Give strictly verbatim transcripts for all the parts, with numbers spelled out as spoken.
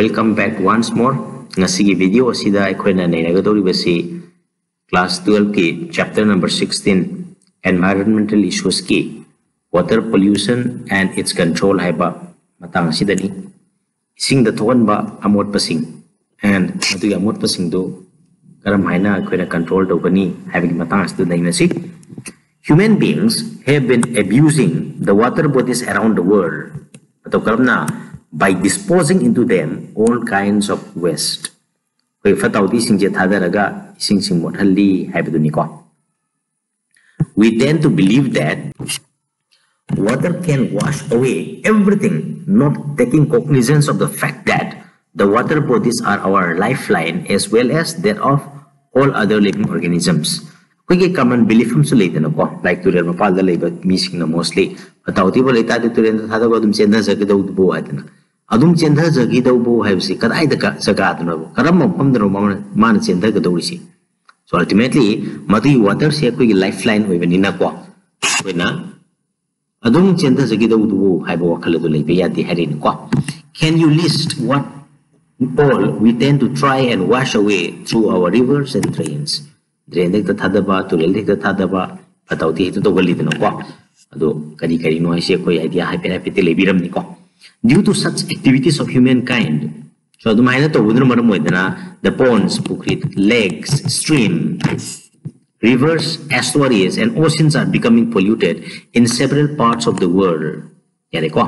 Welcome back once more. ꯉꯁꯤꯒꯤ video ꯑꯁꯤꯗ ꯑꯩꯈꯣꯏꯅ ꯅꯩꯅꯒꯗꯧꯔꯤꯕꯁꯤ class twelve ꯀꯤ chapter number sixteen, environmental issues ꯀꯤ water pollution and its control ꯍꯥꯏꯕ ꯃꯇꯥꯡ ꯑꯁꯤꯗꯅꯤ꯫ ꯏꯁꯤꯡꯗ ꯊꯣꯛꯍꯟꯕ ꯑꯃꯣꯠꯄꯁꯤꯡ and ꯃꯗꯨꯒꯤ ꯑꯃꯣꯠꯄꯁꯤꯡꯗꯨ ꯀꯔꯝ ꯍꯥꯏꯅ ꯑꯩꯈꯣꯏꯅ control ꯇꯧꯒꯅꯤ ꯍꯥꯏꯕꯒꯤ ꯃꯇꯥꯡ ꯑꯁꯤꯗ ꯅꯩꯅꯁꯤ꯫ Human beings have been abusing the water bodies around the world. ꯃꯇꯧ ꯀꯔꯝꯅ? By disposing into them all kinds of waste. ꯑꯩꯈꯣꯏ ꯐꯠꯇ ꯍꯥꯎꯗꯤꯁꯤꯡꯁꯦ ꯊꯥꯗꯔꯒ ꯏꯁꯤꯡꯁꯤꯡ ꯃꯣꯠꯍꯜꯂꯤ ꯍꯥꯏꯕꯗꯨꯅꯤꯀꯣ꯫ We tend to believe that water can wash away everything, not taking cognizance of the fact that the water bodies are our lifeline as well as that of all other living organisms. ꯑꯩꯈꯣꯏꯒꯤ common belief ꯑꯃꯁꯨ ꯂꯩꯗꯅꯀꯣ, like ꯇꯨꯔꯦꯜ ꯃꯄꯥꯜꯗ ꯂꯩꯕ ꯃꯤꯁꯤꯡꯅ mostly ꯐꯠꯇ ꯍꯥꯎꯗꯤꯕꯨ ꯂꯩꯇꯥꯔꯗꯤ ꯇꯨꯔꯦꯜꯗ ꯊꯥꯗꯕ ꯑꯗꯨꯝ ꯆꯦꯟꯊꯖꯒꯗꯧꯕꯕꯨ ꯍꯥꯏꯗꯅ, ꯑꯗꯨꯝ ꯆꯦꯟꯊꯖꯈꯤꯗꯧꯕ ꯍꯥꯏꯕꯁꯤ ꯀꯗꯥꯏꯗ ꯖꯒꯥꯗꯅꯣꯕ, ꯀꯔꯝꯕ ꯃꯐꯝꯗꯅꯣ ꯃꯥꯅ ꯆꯦꯟꯊꯒꯗꯧꯔꯤꯁꯤ? So ultimately ꯃꯗꯨꯒꯤ water ꯁꯦ ꯑꯩꯈꯣꯏꯒꯤ lifeline ꯑꯣꯏꯕꯅꯤꯅꯀꯣ, ꯑꯩꯈꯣꯏꯅ ꯑꯗꯨꯝ ꯆꯦꯟꯊꯖꯈꯤꯗꯧꯗꯨꯕꯨ ꯍꯥꯏꯕ ꯋꯥꯈꯜ ꯑꯗꯨ ꯂꯩꯕ ꯌꯥꯗꯦ ꯍꯥꯏꯔꯤꯅꯤꯀꯣ꯫ Can you list what all we tend to try and wash away through our rivers and drains? Drain ꯗ ꯍꯦꯛꯇ ꯊꯥꯗꯕ, ꯇꯨꯔꯦꯜꯗ ꯍꯦꯛꯇ ꯊꯥꯗꯕ, ꯐꯠꯇ ꯍꯥꯎꯗꯤ ꯍꯦꯛꯇ ꯇꯧꯒꯜꯂꯤꯗꯅꯀꯣ꯫ ꯑꯗꯣ ꯀꯔꯤ ꯀꯔꯤꯅꯣ ꯍꯥꯏꯁꯦ ꯑꯩꯈꯣꯏ idea ꯍꯥꯏꯐꯦꯠ ꯍꯥꯏꯐꯦꯠꯇꯤ ꯂꯩꯕꯤꯔꯝꯅꯤꯀꯣ꯫ Due to such activities of humankind, so ꯑꯗꯨꯃꯥꯏꯅ ꯇꯧꯕꯗꯨꯅ ꯃꯔꯝ ꯑꯣꯏꯗꯅ the ponds, ꯄꯨꯈ꯭ꯔꯤ, lakes, stream, rivers, estuaries and oceans are becoming polluted in several parts of the world. ꯌꯥꯔꯦꯀꯣ꯫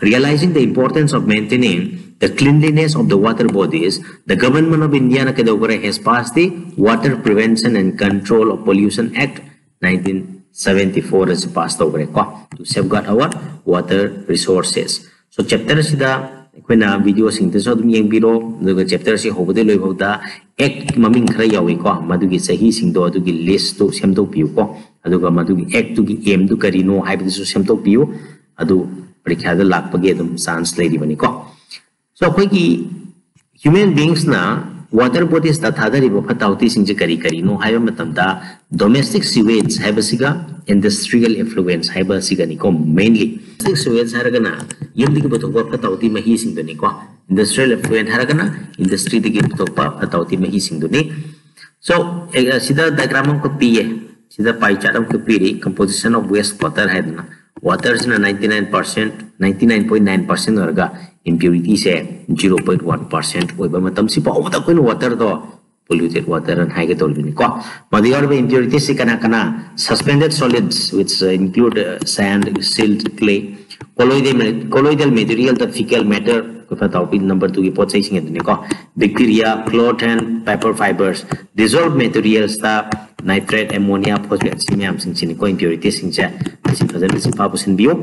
Realizing the importance of maintaining the cleanliness of the water bodies, the Government of India ꯅ ꯀꯩꯗꯧꯈꯔꯦ? Has passed the Water Prevention and Control of Pollution Act nineteen seventy four ꯑꯁꯤ pass ꯇꯧꯈ꯭ꯔꯦꯀꯣ, to safeguard our water resources. So chapter ꯑꯁꯤꯗ ꯑꯩꯈꯣꯏꯅ video ꯁꯤꯡꯗꯁꯨ ꯑꯗꯨꯝ ꯌꯦꯡꯕꯤꯔꯣ, ꯑꯗꯨꯒ chapter ꯑꯁꯤ ꯍꯧꯕꯗꯒꯤ ꯂꯣꯏꯐꯥꯎꯗ act ꯃꯃꯤꯡ ꯈꯔ ꯌꯥꯎꯏꯀꯣ, ꯃꯗꯨꯒꯤ ꯆꯍꯤꯁꯤꯡꯗꯣ ꯑꯗꯨꯒꯤ list ꯇꯨ ꯁꯦꯝꯗꯣꯛꯄꯤꯌꯨꯀꯣ, ꯑꯗꯨꯒ ꯃꯗꯨꯒꯤ act ꯇꯨꯒꯤ aim ꯗꯨ ꯀꯔꯤꯅꯣ ꯍꯥꯏꯕꯗꯨꯁꯨ ꯁꯦꯝꯗꯣꯛꯄꯤꯌꯨ꯫ ꯑꯗꯨ ꯄꯔꯤꯈ꯭ꯌꯥꯗ ꯂꯥꯛꯄꯒꯤ ꯑꯗꯨꯝ chance ꯂꯩꯔꯤꯕꯅꯤꯀꯣ꯫ So ꯑꯩꯈꯣꯏꯒꯤ human beings ꯅ water bodies ꯇ ꯊꯥꯗꯔꯤꯕ ꯐꯠꯇ ꯍꯥꯎꯗꯤꯁꯤꯡꯁꯦ ꯀꯔꯤ ꯀꯔꯤꯅꯣ ꯍꯥꯏꯕ ꯃꯇꯝꯗ, domestic sewage ꯍꯥꯏꯕꯁꯤꯒ industrial effluents ꯍꯥꯏꯕꯁꯤꯒꯅꯤꯀꯣ mainly꯫ Domestic sewage ꯍꯥꯏꯔꯒꯅ ꯌꯨꯝꯗꯒꯤ ꯄꯨꯊꯣꯛꯄ ꯐꯠꯇ ꯍꯥꯎꯗꯤ ꯃꯍꯤꯁꯤꯡꯗꯨꯅꯤꯀꯣ꯫ Industrial effluent ꯍꯥꯏꯔꯒꯅ industry ꯗꯒꯤ ꯄꯨꯊꯣꯛꯄ ꯐꯠꯇ ꯍꯥꯎꯊꯤ ꯃꯍꯤꯁꯤꯡꯗꯨꯅꯤ꯫ So, ꯑꯦ, ꯁꯤꯗ diagram ꯑꯃꯈꯛ ꯄꯤꯌꯦ꯫ ꯁꯤꯗ pie chart ꯑꯃꯈꯛ ꯄꯤꯔꯤ, composition of waste water ꯍꯥꯏꯗꯅ꯫ Water ꯁꯤꯅ ninety nine percent, ninety nine point nine percent ꯑꯣꯏꯔꯒ impurity ꯁꯦ zero point one percent ꯑꯣꯏꯕ ꯃꯇꯝꯁꯤ ꯐꯥꯎꯕꯗ ꯑꯩꯈꯣꯏꯅ water ꯗꯣ polluted water ꯑꯅ ꯍꯥꯏꯒꯗꯧꯔꯤꯕꯅꯤꯀꯣ꯫ ꯃꯗꯨ ꯌꯥꯎꯔꯤꯕ impurity ꯁꯤ ꯀꯅꯥ ꯀꯅꯥ? Suspended solids, which include, uh, sand, silt, clay, colloidal, colloidal material, the fecal matter, ꯑꯩꯈꯣꯏ ꯐꯠꯇ ꯍꯥꯎꯊꯤ number two ꯒꯤ ꯄꯣꯠ ꯆꯩꯁꯤꯡ ꯑꯗꯨꯅꯤꯀꯣ꯫ Bacteria, cloth and paper fibers, dissolved materials ꯇ nitrate, ammonia, phosphate, ꯁꯤ ꯃꯌꯥꯝꯁꯤꯡꯁꯤꯅꯤꯀꯣ impurity ꯁꯤꯡꯁꯦ꯫ ꯃꯁꯤ ꯐꯖꯅ ꯁꯤꯐꯥ ꯄꯨꯁꯤꯟꯕꯤꯌꯨ꯫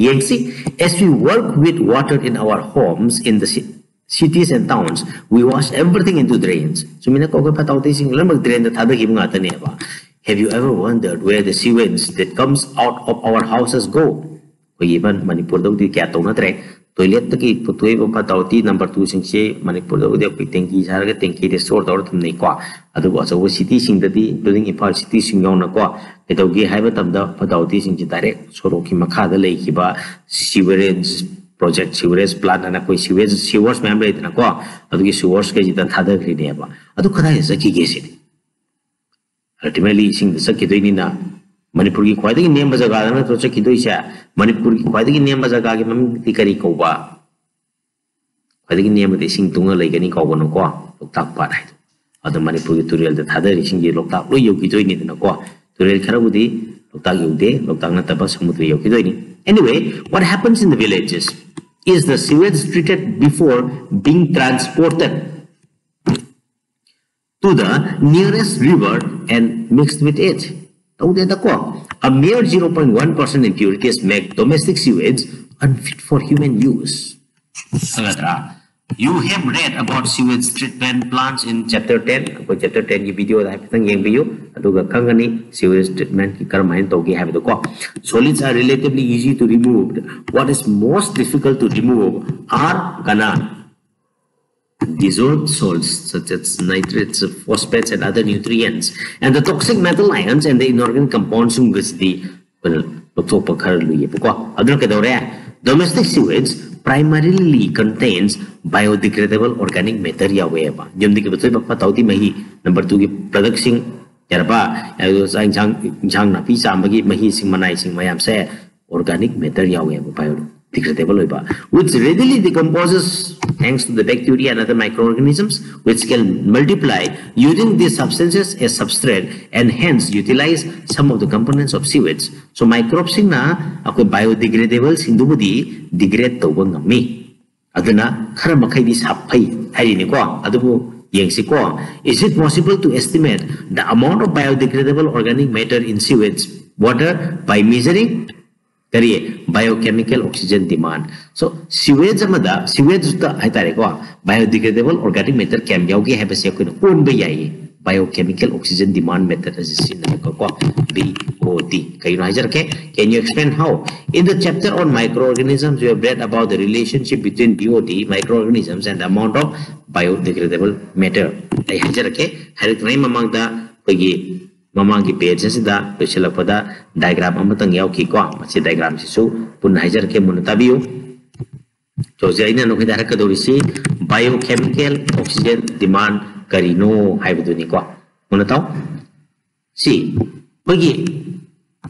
ꯌꯦꯡꯁꯤ, as we work with water in our homes, in the ci-, cities and towns, we wash everything into drains. ꯆꯨꯝꯃꯤꯅꯀꯣ, ꯑꯩꯈꯣꯏ ꯐꯠꯇ ꯍꯥꯎꯊꯤꯁꯤꯡ ꯂꯣꯏꯅꯃꯛ drain ꯗ ꯊꯥꯗꯈꯤꯕ ꯉꯥꯛꯇꯅꯦꯕ꯫ Have you ever wondered where the sewage that comes out of our houses go? ꯑꯩꯈꯣꯏꯒꯤ even ꯃꯅꯤꯄꯨꯔꯗꯕꯨꯗꯤ ꯀꯌꯥ ꯇꯧꯅꯗ꯭ꯔꯦ꯫ Toilet ꯇꯒꯤ ꯄꯨꯊꯣꯛꯏꯕ ꯐꯠꯇ ꯍꯥꯎꯊꯤ number two ꯁꯤꯡꯁꯤ ꯃꯅꯤꯄꯨꯔꯗꯕꯨꯗꯤ ꯑꯩꯈꯣꯏ tanki ꯁꯥꯔꯒ tanki ꯗ store ꯇꯧꯔ ꯊꯝꯅꯩꯀꯣ꯫ ꯑꯗꯨꯕꯨ ꯑꯆꯧꯕ city ꯁꯤꯡꯗꯗꯤ, including ꯏꯝꯐꯥꯜ city ꯁꯤꯡ ꯌꯥꯎꯅꯀꯣ, ꯀꯩꯗꯧꯒꯦ ꯍꯥꯏꯕ ꯃꯇꯝꯗ ꯐꯠꯇ ꯍꯥꯎꯊꯤꯁꯤꯡꯁꯤ direct ꯁꯣꯔꯣꯛꯀꯤ ꯃꯈꯥꯗ ꯂꯩꯈꯤꯕ sewerage project, sewerage plant ꯑꯅ ꯑꯩꯈꯣꯏ sewage, sewers ꯃꯌꯥꯝ ꯂꯩꯗꯅꯀꯣ, ꯑꯗꯨꯒꯤ sewers ꯈꯩꯁꯤꯗ ꯊꯥꯗꯈ꯭ꯔꯤꯅꯦꯕ꯫ ꯑꯗꯨ ꯀꯗꯥꯏꯗ ꯆꯠꯈꯤꯒꯦ ꯁꯤꯅꯤ? Ultimately ꯏꯁꯤꯡꯗ ꯆꯠꯈꯤꯗꯣꯏꯅꯤꯅ, ꯃꯅꯤꯄꯨꯔꯒꯤ ꯈ꯭ꯋꯥꯏꯗꯒꯤ ꯅꯦꯝꯕ ꯖꯒꯥꯗ ꯅꯠꯇ꯭ꯔꯣ ꯆꯠꯈꯤꯗꯣꯏꯁꯦ? ꯃꯅꯤꯄꯨꯔꯒꯤ ꯈ꯭ꯋꯥꯏꯗꯒꯤ ꯅꯦꯝꯕ ꯖꯒꯥꯒꯤ ꯃꯃꯤꯡꯗꯤ ꯀꯔꯤ ꯀꯧꯕ? ꯈ꯭ꯋꯥꯏꯗꯒꯤ ꯅꯦꯝꯕꯗ ꯏꯁꯤꯡ ꯇꯨꯡꯉ ꯂꯩꯒꯅꯤ ꯀꯧꯕꯅꯀꯣ, ꯂꯣꯛꯇꯥꯛ ꯄꯥꯠ ꯍꯥꯏꯗꯣ꯫ ꯑꯗꯣ ꯃꯅꯤꯄꯨꯔꯒꯤ ꯇꯨꯔꯦꯜꯗ ꯊꯥꯗꯔꯤꯁꯤꯡꯁꯦ ꯂꯣꯛꯇꯥꯛ ꯂꯣꯏ ꯌꯧꯈꯤꯗꯣꯏꯅꯤꯗꯅꯀꯣ꯫ ꯇꯨꯔꯦꯜ ꯈꯔꯕꯨꯗꯤ ꯂꯣꯛꯇꯥꯛ ꯌꯧꯗꯦ, ꯂꯣꯛꯇꯥꯛ ꯅꯠꯇꯕ ꯁꯃꯨꯗ꯭ꯔ ꯌꯧꯈꯤꯗꯣꯏꯅꯤ꯫ Anyway, what happens in the villages? Is the sewage treated before being transported to the nearest river and mixed with it? ꯇꯧꯗꯦꯗꯀꯣ꯫ A mere zero point one percent impurities make domestic sewage unfit for human use. ꯈꯪꯒꯗ꯭ꯔꯥ? You have read about sewage treatment plants in chapter ten. ꯑꯩꯈꯣꯏ chapter ten ꯒꯤ video ꯗ ꯍꯥꯏꯐꯦꯠꯇꯪ ꯌꯦꯡꯕꯤꯌꯨ, ꯑꯗꯨꯒ ꯈꯪꯒꯅꯤ sewage treatment ꯀꯤ ꯀꯔꯝꯍꯥꯏꯅ ꯇꯧꯒꯦ ꯍꯥꯏꯕꯗꯣꯀꯣ꯫ Solids are relatively easy to remove. What is most difficult to remove are ꯀꯅꯥ? Dissolved salts such as nitrates, phosphates and other nutrients, and the toxic metal ions and the inorganic compounds ꯁꯤꯡꯕꯁꯤꯗꯤ ꯑꯩꯈꯣꯏꯅ ꯂꯧꯊꯣꯛꯄ ꯈꯔ ꯂꯨꯏꯌꯦꯕꯀꯣ꯫ ꯑꯗꯨꯅ ꯀꯩꯗꯧꯔꯦ? Domestic sewage primarily contains biodegradable organic matter ꯌꯥꯎꯋꯦꯕ꯫ ꯌꯨꯝꯗꯒꯤ ꯄꯨꯊꯣꯛꯏꯕ ꯐꯠꯇ ꯍꯥꯎꯗꯤ ꯃꯍꯤ, number two ꯒꯤ product ꯁꯤꯡ, ꯌꯥꯔꯕ? ꯑꯗꯨꯒ ꯆꯥꯛ ꯏꯟꯁꯥꯡ, ꯏꯟꯁꯥꯡ ꯅꯥꯄꯤ ꯆꯥꯝꯕꯒꯤ ꯃꯍꯤꯁꯤꯡ, ꯃꯅꯥꯏꯁꯤꯡ ꯃꯌꯥꯝꯁꯦ organic matter ꯌꯥꯎꯋꯦꯕ, biodegradable ꯑꯣꯏꯕ, which readily decomposes thanks to the bacteria and other microorganisms which can multiply using these substances as substrate and hence utilize some of the components of sewage. So microbe ꯁꯤꯡꯅ ꯑꯩꯈꯣꯏ biodegradable ꯁꯤꯡꯗꯨꯕꯨꯗꯤ degrade ꯇꯧꯕ ꯉꯝꯃꯤ, ꯑꯗꯨꯅ ꯈꯔ ꯃꯈꯩꯗꯤ ꯁꯥꯐꯩ ꯍꯥꯏꯔꯤꯅꯤꯀꯣ꯫ ꯑꯗꯨꯕꯨ ꯌꯦꯡꯁꯤꯀꯣ, is it possible to estimate the amount of biodegradable organic matter in sewage water by measuring ꯀꯔꯤ, biochemical oxygen demand? So sewage ꯑꯃꯗ, sewage ꯇ ꯍꯥꯏꯇꯥꯔꯦꯀꯣ, biodegradable organic matter ꯀꯌꯥꯝ ꯌꯥꯎꯒꯦ ꯍꯥꯏꯕꯁꯦ ꯑꯩꯈꯣꯏꯅ ꯑꯣꯟꯕ ꯌꯥꯏꯌꯦ, biochemical oxygen demand method ꯑꯁꯤ ꯁꯤꯖꯤꯟꯅꯔꯒꯀꯣ꯫ B O D, ꯀꯩꯅꯣ ꯍꯥꯏꯖꯔꯛꯀꯦ, can you explain how? In the chapter on microorganisms, you have read about the relationship between B O D, microorganisms, and the amount of biodegradable matter. ꯑꯩ ꯍꯥꯏꯖꯔꯛꯀꯦ, ꯍꯥꯏꯔꯛꯇ꯭ꯔꯤꯉꯩ ꯃꯃꯥꯡꯗ ꯑꯩꯈꯣꯏꯒꯤ ꯃꯃꯥꯡꯒꯤ page ꯑꯁꯤꯗ ꯂꯣꯏꯁꯤꯜꯂꯛꯄꯗ diagram ꯑꯃꯇꯪ ꯌꯥꯎꯈꯤꯀꯣ꯫ ꯃꯁꯤ diagram ꯁꯤꯁꯨ ꯄꯨꯟꯅ ꯍꯥꯏꯖꯔꯛꯀꯦ, ꯃꯨꯟꯅ ꯇꯥꯕꯤꯌꯨ꯫ ꯍꯧꯖꯤꯛ ꯑꯩꯅ ꯅꯈꯣꯏꯗ ꯍꯥꯏꯔꯛꯀꯗꯧꯔꯤꯁꯤ biochemical oxygen demand ꯀꯔꯤꯅꯣ ꯍꯥꯏꯕꯗꯨꯅꯤꯀꯣ꯫ ꯃꯨꯟꯅ ꯇꯥꯎ꯫ ꯁꯤ ꯑꯩꯈꯣꯏꯒꯤ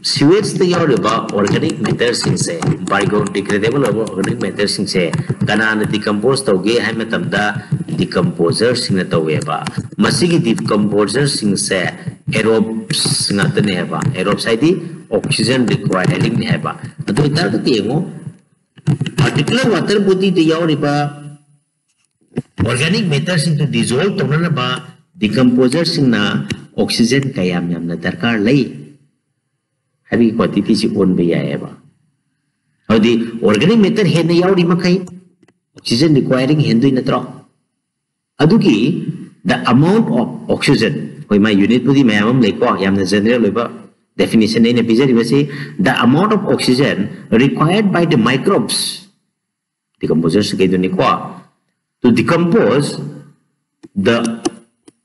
sewage ꯇ ꯌꯥꯎꯔꯤꯕ organic matter ꯁꯤꯡꯁꯦ, biodegradable ꯑꯣꯏꯕ organic matter ꯁꯤꯡꯁꯦ ꯀꯅꯥꯅ decompose ꯇꯧꯒꯦ ꯍꯥꯏ ꯃꯇꯝꯗ decomposer ꯁꯤꯡꯅ ꯇꯧꯋꯦꯕ꯫ ꯃꯁꯤꯒꯤ decomposer ꯁꯤꯡꯁꯦ aerobes ꯉꯥꯛꯇꯅꯦ ꯍꯥꯏꯕ꯫ Aerobes ꯍꯥꯏꯗꯤ oxygen requiring ꯅꯦ ꯍꯥꯏꯕ꯫ ꯑꯗꯨ ꯑꯣꯏꯇꯥꯔꯒꯗꯤ ꯌꯦꯡꯉꯣ, particular water body ꯗ ꯌꯥꯎꯔꯤꯕ organic matter ꯁꯤꯡꯗꯨ dissolve ꯇꯧꯅꯅꯕ decomposer ꯁꯤꯡꯅ oxygen ꯀꯌꯥꯝ ꯌꯥꯝꯅ ꯗꯔꯀꯥꯔ ꯂꯩ ꯍꯥꯏꯕꯒꯤ quantity ꯁꯤ ꯑꯣꯟꯕ ꯌꯥꯏꯑꯕ꯫ ꯑꯗꯨꯗꯤ organic matter ꯍꯦꯟꯅ ꯌꯥꯎꯔꯤ ꯃꯈꯩ oxygen requiring ꯍꯦꯟꯗꯣꯏ ꯅꯠꯇ꯭ꯔꯣ? ꯑꯗꯨꯒꯤ the amount of oxygen, ꯑꯩꯈꯣꯏ ꯃꯥꯏ unit ꯄꯨꯗꯤ ꯃꯌꯥꯝ ꯑꯃ ꯂꯩꯀꯣ, ꯌꯥꯝꯅ general ꯑꯣꯏꯕ definition ꯑꯩꯅ ꯄꯤꯖꯔꯤꯕꯁꯤ, the amount of oxygen required by the microbes, decomposer ꯁꯤ ꯀꯩꯗꯨꯅꯤꯀꯣ, to decompose the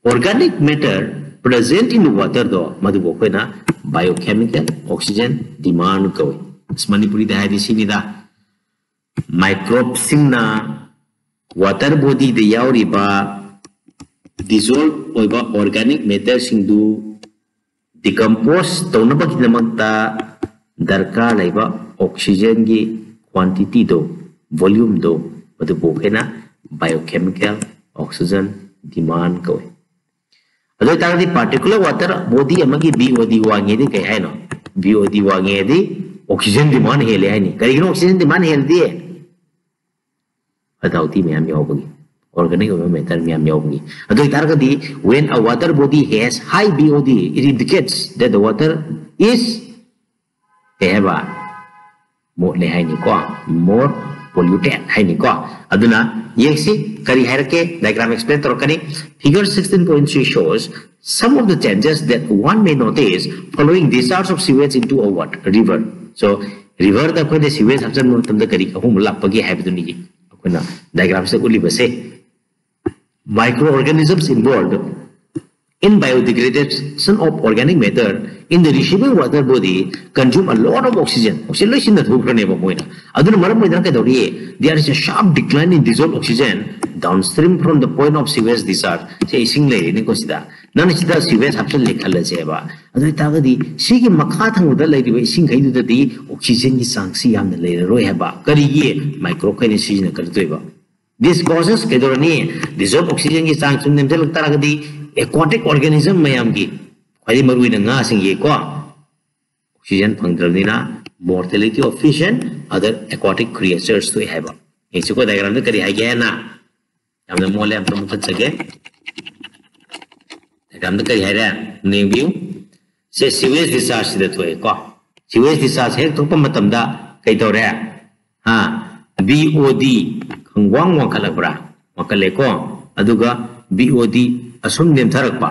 organic matter present in the water ꯗꯣ, ꯃꯗꯨꯕꯨ ꯑꯩꯈꯣꯏꯅ biochemical oxygen demand ꯀꯧꯏ꯫ ꯑꯁ, ꯃꯅꯤꯄꯨꯔꯤꯗ ꯍꯥꯏꯗꯤ ꯁꯤꯅꯤꯗ꯫ ꯃꯥꯏꯀ꯭ꯔꯣꯕꯁꯤꯡꯅ ꯋꯥꯇꯔ ꯕꯣꯗꯤꯗ ꯌꯥꯎꯔꯤꯕ ꯗꯤꯖꯣꯜꯕ ꯑꯣꯏꯕ ꯑꯣꯔꯒꯥꯅꯤꯛ ꯃꯦꯇꯔꯁꯤꯡꯗꯨ ꯗꯤꯀꯝꯄꯣꯁ ꯇꯧꯅꯕꯒꯤꯗꯃꯛꯇ ꯗꯔꯀꯥꯔ ꯂꯩꯕ ꯑꯣꯛꯁꯤꯖꯦꯟꯒꯤ ꯀ꯭ꯋꯥꯟꯇꯤꯇꯤꯗꯣ, ꯚꯣꯂ꯭ꯌꯨꯝꯗꯣ, ꯃꯗꯨꯕꯨ ꯑꯩꯈꯣꯏꯅ ꯕꯥꯏꯑꯣꯀꯦꯃꯤꯀꯦꯜ ꯑꯣꯛꯁꯤꯖꯦꯟ ꯗꯤꯃꯥꯟ ꯀꯧꯏ꯫ ꯑꯗꯨ ꯑꯣꯏꯇꯥꯔꯒꯗꯤ particular water body ꯑꯃꯒꯤ ꯕꯤ ꯑꯣ ꯗꯤ ꯋꯥꯡꯉꯦꯗꯤ ꯀꯩ ꯍꯥꯏꯅꯣ? ꯕꯤ ꯑꯣ ꯗꯤ ꯋꯥꯡꯉꯦꯗꯤ ꯑꯣꯛꯁꯤꯖꯦꯟ ꯗꯤꯃꯥꯟ ꯍꯦꯜꯂꯦ ꯍꯥꯏꯅꯤ꯫ ꯀꯔꯤꯒꯤꯅꯣ ꯑꯣꯛꯁꯤꯖꯦꯟ ꯗꯤꯃꯥꯟ ꯍꯦꯜꯂꯗꯤ? ꯐꯠꯇ ꯍꯥꯎꯊꯤ ꯃꯌꯥꯝ ꯌꯥꯎꯕꯒꯤ, ꯑꯣꯔꯒꯥꯅꯤꯛ ꯑꯣꯏꯕ ꯃꯦꯇꯔ ꯃꯌꯥꯝ ꯌꯥꯎꯕꯒꯤ꯫ ꯑꯗꯨ ꯑꯣꯏꯇꯥꯔꯒꯗꯤ when a water body has high B O D, it indicates that the water is ꯀꯩ ꯍꯥꯏꯕ? ꯃꯣꯠꯂꯦ ꯍꯥꯏꯅꯤꯀꯣ, more polluted ꯍꯥꯏꯅꯤꯀꯣ꯫ ꯑꯗꯨꯅ ꯌꯦꯡꯁꯤ ꯀꯔꯤ ꯍꯥꯏꯔꯛꯀꯦ, diagram explain ꯇꯧꯔꯛꯀꯅꯤ꯫ Figure sixteen point three shows some of the changes that one may notice following discharge of sewage into a what? River. So riverꯗ ꯑꯩꯈꯣꯏꯅ sewage ꯍꯥꯞꯆꯤꯟꯕ ꯃꯇꯝꯗ ꯀꯔꯤ ꯑꯍꯣꯡꯕ ꯂꯥꯛꯄꯒꯦ ꯍꯥꯏꯕꯗꯨꯅꯤ ꯑꯩꯈꯣꯏꯅ diagramꯁꯤꯗ ꯎꯠꯂꯤꯕꯁꯦ꯫ Microorganisms involved in biodegradation of organic matter in the receiving water body consume a lot of oxygen. Oxygen ꯂꯣꯏ ꯁꯤꯖꯤꯟꯅ ꯊꯣꯛꯈ꯭ꯔꯅꯦꯕ ꯃꯣꯏꯅ꯫ ꯑꯗꯨꯅ ꯃꯔꯝ ꯑꯣꯏꯗꯅ ꯀꯩꯗꯧꯔꯤ? There is a sharp decline in dissolved oxygen downstream from the point of sewage discharge. ꯁꯦ ꯏꯁꯤꯡ ꯂꯩꯔꯦꯅꯦꯀꯣ ꯁꯤꯗ꯫ ꯅꯪꯅ ꯁꯤꯗ sewage ꯍꯥꯞꯆꯤꯜꯂꯦ ꯈꯜꯂꯁꯦꯕ꯫ ꯑꯗꯨ ꯑꯣꯏꯇꯥꯔꯒꯗꯤ ꯁꯤꯒꯤ ꯃꯈꯥ ꯊꯪꯕꯗ ꯂꯩꯔꯤꯕ ꯏꯁꯤꯡꯈꯩꯗꯨꯗꯗꯤ oxygenꯒꯤ ꯆꯥꯡꯁꯤ ꯌꯥꯝꯅ ꯂꯩꯔꯔꯣꯏ ꯍꯥꯏꯕ꯫ ꯀꯔꯤꯒꯤ? ꯃꯥꯏꯀ꯭ꯔꯣꯕꯈꯩꯅ ꯁꯤꯖꯤꯟꯅꯒꯗꯣꯏꯕ꯫ This causes ꯀꯩꯗꯧꯔꯅꯤ? Dissolved oxygenꯒꯤ ꯆꯥꯡ ꯁꯨꯝ ꯅꯦꯝꯊꯔꯛ ꯇꯥꯔꯒꯗꯤ aquatic organism ꯃꯌꯥꯝꯒꯤ, ꯈ꯭ꯋꯥꯏꯗꯒꯤ ꯃꯔꯨꯑꯣꯏꯅ ꯉꯥꯁꯤꯡꯒꯤꯀꯣ, oxygen ꯐꯪꯗ꯭ꯔꯕꯅꯤꯅ mortality of fish and other aquatic creatures ꯊꯣꯛꯑꯦ ꯍꯥꯏꯕ꯫ ꯌꯦꯡꯁꯤꯀꯣ diagramꯗ ꯀꯔꯤ ꯍꯥꯏꯒꯦ ꯍꯥꯏꯅ꯫ ꯌꯥꯝꯅ ꯃꯣꯜꯂꯦ, ꯑꯝꯇ ꯃꯨꯊꯠꯆꯒꯦ꯫ Diagramꯗ ꯀꯔꯤ ꯍꯥꯏꯔꯦ? ꯌꯦꯡꯕꯤꯌꯨ꯫ ꯁꯦ sewage dischargeꯁꯤꯗ ꯊꯣꯛꯑꯦꯀꯣ꯫ Sewage discharge ꯍꯦꯛ ꯊꯣꯛꯄ ꯃꯇꯝꯗ ꯀꯩ ꯇꯧꯔꯦ? ꯍꯥ? B O D ꯈꯪꯋꯥꯡ ꯋꯥꯡꯈꯠꯂꯛꯄ꯭ꯔꯥ? ꯋꯥꯡꯈꯠꯂꯦꯀꯣ꯫ ꯑꯗꯨꯒ B O D ꯑꯁꯨꯝ ꯅꯦꯝꯊꯔꯛꯄ,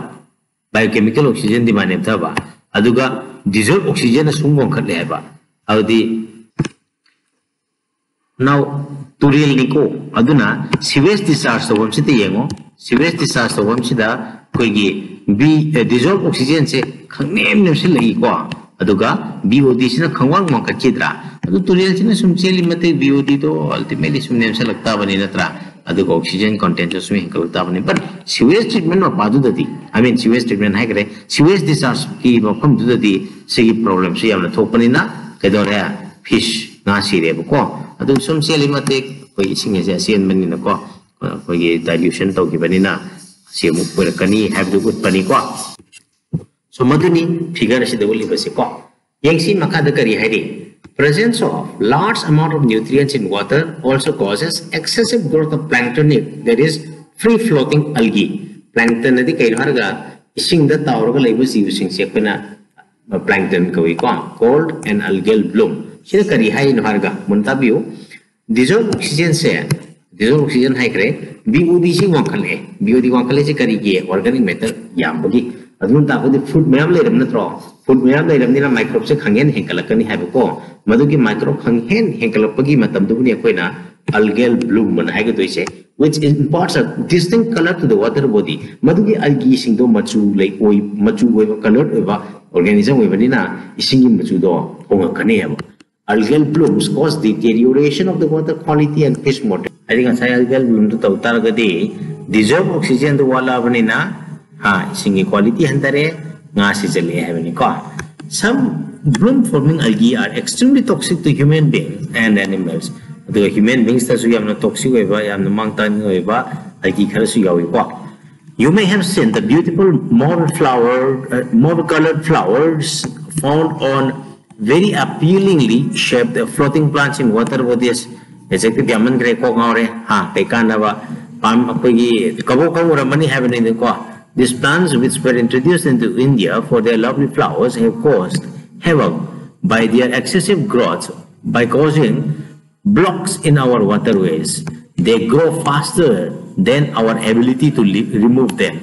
biochemical oxygen demand ꯅꯦꯝꯊꯕ, ꯑꯗꯨꯒ dissolved oxygen ꯑꯁꯨꯝ ꯋꯥꯡꯈꯠꯂꯦ ꯍꯥꯏꯕ꯫ ꯑꯗꯨꯗꯤ now ꯇꯨꯔꯦꯜꯅꯤꯀꯣ, ꯑꯗꯨꯅ sewage discharge ꯇꯧꯐꯝꯁꯤꯗ ꯌꯦꯡꯉꯣ, sewage discharge ꯇꯧꯐꯝꯁꯤꯗ ꯑꯩꯈꯣꯏꯒꯤ B, dissolved oxygenꯁꯦ ꯈꯪꯅꯦꯝ ꯅꯦꯝꯁꯤꯜꯂꯛꯏꯀꯣ, ꯑꯗꯨꯒ B O Dꯁꯤꯅ ꯈꯪꯋꯥꯡ ꯋꯥꯡꯈꯠꯈꯤꯗ꯭ꯔꯥ? ꯑꯗꯨ ꯇꯨꯔꯦꯜꯁꯤꯅ ꯁꯨꯝ ꯆꯦꯜꯂꯤ ꯃꯇꯤꯛ ꯕꯤ ꯑꯣ ꯗꯤꯗꯣ ꯑꯜꯇꯤꯃꯦꯠꯂꯤ ꯁꯨꯝ ꯅꯦꯝꯁꯜꯂꯛ ꯇꯥꯕꯅꯤ ꯅꯠꯇ꯭ꯔꯥ? ꯑꯗꯨꯒ ꯑꯣꯛꯁꯤꯖꯦꯟ ꯀꯣꯟꯇꯦꯟꯁꯨ ꯁꯨꯝ ꯍꯦꯟꯒꯠꯂꯛ ꯇꯥꯕꯅꯤ꯫ ꯕꯠ ꯁꯤꯋꯦꯖ ꯇ꯭ꯔꯤꯠꯃꯦꯟ ꯃꯄꯥꯗꯨꯗꯗꯤ, ꯑꯥꯏ ꯃꯤꯟ ꯁꯤꯋꯦꯖ ꯇ꯭ꯔꯤꯠꯃꯦꯟ ꯍꯥꯏꯈ꯭ꯔꯦ, ꯁꯤꯋꯦꯖ ꯗꯤꯁꯆꯥꯔꯖꯀꯤ ꯃꯐꯝꯗꯨꯗꯗꯤ ꯁꯤꯒꯤ ꯄ꯭ꯔꯣꯕ꯭ꯂꯦꯝꯁꯨ ꯌꯥꯝꯅ ꯊꯣꯛꯄꯅꯤꯅ ꯀꯩꯗꯧꯔꯦ? ꯐꯤꯁ, ꯉꯥ ꯁꯤꯔꯦꯕꯀꯣ꯫ ꯑꯗꯨ ꯁꯨꯝ ꯆꯦꯜꯂꯤ ꯃꯇꯤꯛ ꯑꯩꯈꯣꯏ ꯏꯁꯤꯡ ꯑꯁꯦ ꯑꯆꯦꯟꯕꯅꯤꯅꯀꯣ, ꯑꯩꯈꯣꯏꯒꯤ ꯗꯥꯏꯂ꯭ꯌꯨꯁꯟ ꯇꯧꯈꯤꯕꯅꯤꯅ ꯁꯤ ꯑꯃꯨꯛ ꯑꯣꯏꯔꯛꯀꯅꯤ ꯍꯥꯏꯕꯗꯨ ꯎꯠꯄꯅꯤꯀꯣ꯫ ꯁꯣ ꯃꯗꯨꯅꯤ ꯐꯤꯒꯔ ꯑꯁꯤꯗ ꯎꯠꯂꯤꯕꯁꯤꯀꯣ꯫ ꯌꯦꯡꯁꯤ ꯃꯈꯥꯗ ꯀꯔꯤ ꯍꯥꯏꯔꯤ? Presence of large amount of nutrients in water also causes excessive growth of planktonic, that is, free floating algae. Plankton ꯑꯗꯤ ꯀꯩꯅꯣ ꯍꯥꯏꯔꯒ ꯏꯁꯤꯡꯗ ꯇꯥꯎꯔꯒ ꯂꯩꯕ ꯖꯤꯕꯁꯤꯡꯁꯦ ꯑꯩꯈꯣꯏꯅ ꯄ꯭ꯂꯥꯡꯇꯟ ꯀꯧꯏꯀꯣ꯫ Called an algal bloom. ꯁꯤꯗ ꯀꯔꯤ ꯍꯥꯏꯔꯤꯅꯣ ꯍꯥꯏꯔꯒ ꯃꯨꯟꯅ ꯇꯥꯕꯤꯌꯨ꯫ ꯗꯤꯖꯣꯜꯕ ꯑꯣꯛꯁꯤꯖꯦꯟꯁꯦ, ꯗꯤꯖꯣꯜꯕ ꯑꯣꯛꯁꯤꯖꯦꯟ ꯍꯥꯏꯈ꯭ꯔꯦ, ꯕꯤ ꯑꯣ ꯗꯤ ꯁꯤ ꯋꯥꯡꯈꯠꯂꯛꯑꯦ꯫ ꯕꯤ ꯑꯣ ꯗꯤ ꯋꯥꯡꯈꯠꯂꯛꯏꯁꯦ ꯀꯔꯤꯒꯤ? ꯑꯣꯔꯒꯥꯅꯤꯛ ꯃꯦꯇꯔ ꯌꯥꯝꯕꯒꯤ꯫ ꯑꯗꯨꯅ ꯇꯥꯛꯄꯗꯤ ꯐꯨꯗ ꯃꯌꯥꯝ ꯂꯩꯔꯕ ꯅꯠꯇ꯭ꯔꯣ? ꯐꯨꯗ ꯃꯌꯥꯝ ꯂꯩꯔꯕꯅꯤꯅ ꯃꯥꯏꯀ꯭ꯔꯣꯕꯁꯦ ꯈꯪꯍꯦꯟ ꯍꯦꯟꯒꯠꯂꯛꯀꯅꯤ ꯍꯥꯏꯕꯀꯣ꯫ ꯃꯗꯨꯒꯤ ꯃꯥꯏꯀ꯭ꯔꯣꯕ ꯈꯪꯍꯦꯟ ꯍꯦꯟꯒꯠꯂꯛꯄꯒꯤ ꯃꯇꯝꯗꯨꯕꯨꯅꯤ ꯑꯩꯈꯣꯏꯅ algal bloom ꯑꯅ ꯍꯥꯏꯒꯗꯣꯏꯁꯦ, which imparts a distinct color to the water body. ꯃꯗꯨꯒꯤ ꯑꯜꯒꯤꯁꯤꯡꯗꯣ ꯃꯆꯨ ꯂꯩ ꯑꯣꯏ, ꯃꯆꯨ ꯑꯣꯏꯕ, ꯀꯂꯔ ꯑꯣꯏꯕ ꯑꯣꯔꯒꯥꯅꯤꯖꯝ ꯑꯣꯏꯕꯅꯤꯅ ꯏꯁꯤꯡꯒꯤ ꯃꯆꯨꯗꯣ ꯍꯣꯡꯉꯛꯀꯅꯦꯕ꯫ Algal blooms cause deterioration of the water quality and fish mortality. ꯍꯥꯏꯗꯤ ꯉꯁꯥꯏ algal bloomꯗꯨ ꯇꯧ ꯇꯥꯔꯒꯗꯤ ꯗꯤꯖꯣꯜꯕ ꯑꯣꯛꯁꯤꯖꯦꯟꯗꯨ ꯋꯥꯠꯂꯛꯑꯕꯅꯤꯅ, ꯍꯥ, ꯏꯁꯤꯡꯒꯤ ꯀ꯭ꯋꯥꯂꯤꯇꯤ ꯍꯟꯊꯔꯦ, ꯉꯥ ꯁꯤꯖꯤꯜꯂꯛꯑꯦ ꯍꯥꯏꯕꯅꯤꯀꯣ꯫ Some bloom forming algae are extremely toxic to human beings and animals. ꯑꯗꯨꯒ ꯍ꯭ꯌꯨꯃꯦꯟ ꯕꯤꯡꯁꯇꯁꯨ ꯌꯥꯝꯅ ꯇꯣꯛꯁꯤꯛ ꯑꯣꯏꯕ, ꯌꯥꯝꯅ ꯃꯥꯡ ꯇꯥꯛꯅꯤꯡ ꯑꯣꯏꯕ ꯑꯜꯒꯤ ꯈꯔꯁꯨ ꯌꯥꯎꯏꯀꯣ꯫ You may have seen the beautiful mauve flower, uh, mauve colored flowers found on very appealingly shaped floating plants in water bodies. ꯑꯦꯖꯦꯛꯇꯤꯚ ꯌꯥꯝꯃꯟꯈ꯭ꯔꯦ, ꯀꯣꯛ ꯉꯥꯎꯔꯦ꯫ ꯍꯥ, ꯀꯩ ꯀꯥꯟꯅꯕ? ꯄꯥꯝ-, ꯑꯩꯈꯣꯏꯒꯤ ꯀꯕꯣꯛ ꯈꯪ ꯎꯔꯝꯃꯅꯤ ꯍꯥꯏꯕꯅꯤꯅꯀꯣ꯫ These plants, which were introduced into India for their lovely flowers, have caused havoc by their excessive growth, by causing blocks in our waterways. They grow faster than our ability to li-, remove them.